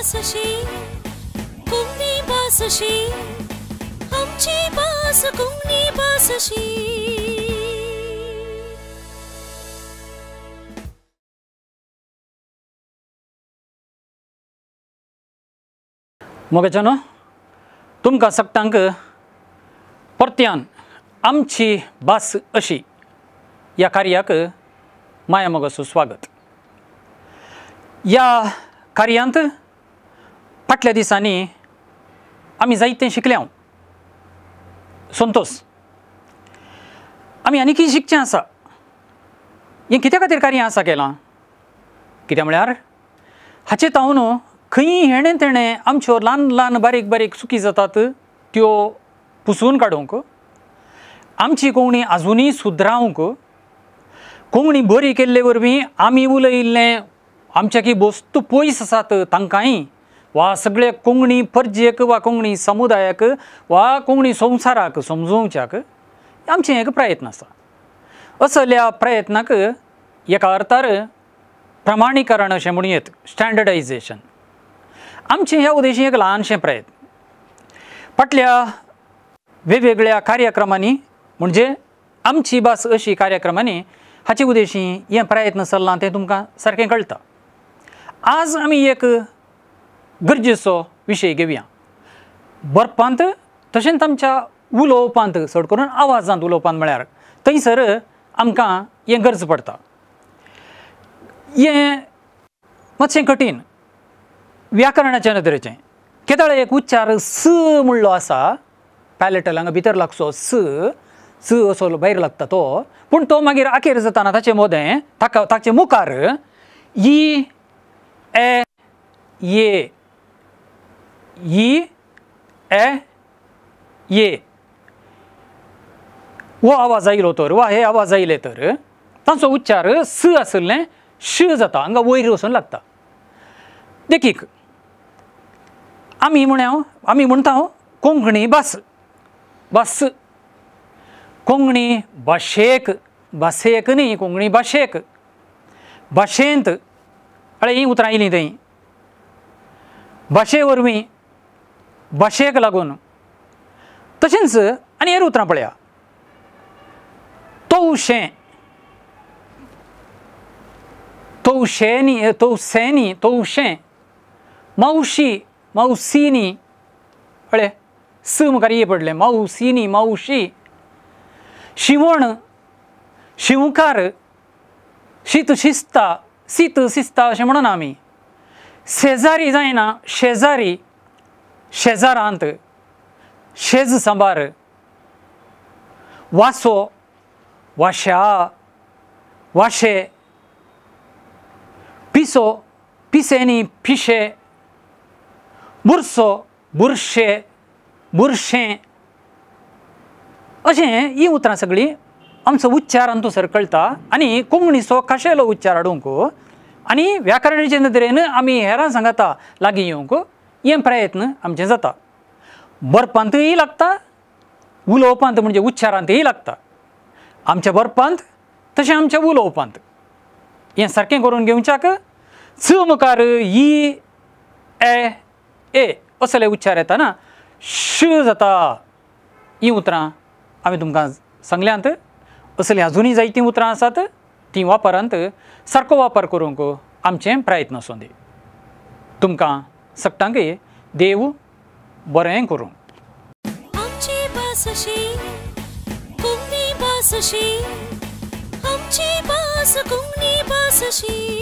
भास अशी, कोंकणी भास अशी, आमची भास कोंकणी भास अशी. मोगाच्यानो, तुमकां सगटांक परत्यान आमची भास अशी ह्या कार्याक माया मोगाचो स्वागत. ह्या कार्यांत फाटल्या दिसांनी आमी जायतें शिकल्या, संतोष. आमी आनीकय शिकचें आसा. हें कित्या खातीर कार्य आसा केलां? कित्याक म्हळ्यार हाचे तावन खंय हेणें तेणें आमच्यो ल्हान ल्हान बारीक बारीक चुकी जातात त्यो पुसून काडूंक, आमची कोंकणी आजुनूय सुदरावंक, कोंकणी बरी केल्ले वरवीं आमी उलयिल्लें आमच्या की वस्तू पयस आसात तांकांय वा सगळे कोंकणी परजेक वा कोंकणी समुदायाक वा कोंकणी संवसाराक समजोवच्याक आमचें एक प्रयत्न आसा. असल्या प्रयत्नाक एका अर्थार प्रमाणीकरण अशें म्हणूं येत, स्टँडर्डायजेशन. आमचें ह्या उद्देशी एक ल्हानशें प्रयत्न. फाटल्या वेगवेगळ्या कार्यक्रमांनी म्हणजे आमची भास अशी कार्यक्रमांनी हाचे उद्देशी हें प्रयत्न चल्लां तें तुमकां सारकें कळटा. आज आमी एक गरजेचो विशय घेवया. बरपांत तशेंच आमच्या उलोवपांत, चड करून आवाजांत उलोवपांत म्हळ्यार थंयसर आमकां हें गरज पडटा. हें मातशें कठीण व्याकरणाच्या नदरेचें. केदळ एक उच्चार स म्हणलो आसा, पॅलेटल हांगा भितर लागचो स स असो भायर लागता तो, पूण तो मागीर आखेर जाताना ताचे मोदें ताका ताचे मुखार ई ए ये, ई ए ये हो आवाज आयलो तर वा हे आवाज आयले तर तांचो उच्चार स आशिल्लें श जाता, हांगा वयर वचून लागता. देखीक आमी म्हणया, आमी म्हणटा कोंकणी भास, भास कोंकणी भाशेक, भाशेक न्ही कोंकणी भाशेक, भाशेंत पळय हीं उतरां आयलीं थंय, भाशे वरवीं, भाशेक लागून. तशेंच आनी हेर उतरां पळया, तवशें, तवशें न्ही तवसें न्ही तवशें, मावशी, मावसी न्ही, पळय स मुखार ये पडलें, मावसी न्ही मावशी, शिवण, शिंवकार, शीत शिजता, सीत शिजता अशें म्हणना आमी. शेजारी जायना शेजारी, शेजारांत, शेज सांबार, वासो, वाश्या, वाशे, पिसो, पिसे न्ही पिशे, बुरसो, बुरशे, बुरशें. अशें हीं उतरां सगळीं आमचो उच्चार आमचो कळटा आनी कोंकणीचो खाशेलो उच्चार हाडूंक आनी व्याकरणाचे नदरेन आमी हेरां सांगाता लागीं येवंक हें प्रयत्न आमचें जाता. बरपांतूय लागता, उलोवपांत म्हणजे उच्चारांतूय लागता. आमच्या बरपांत तशें आमच्या उलोवपांत हें सारकें करून घेवच्याक च मुखार ई ए ए असले उच्चार येताना श जाता. हीं उतरां आमी तुमकां सांगल्यांत. असलीं आजुनूय जायतीं उतरां आसात, तीं वापरांत सारको वापर करूंक आमचें प्रयत्न आसूं दी. तुमकां सगटांकय देव बरें करूं. आमची भास अशी, कोंकणी भास अशी, आमची भास कोंकणी भास अशी.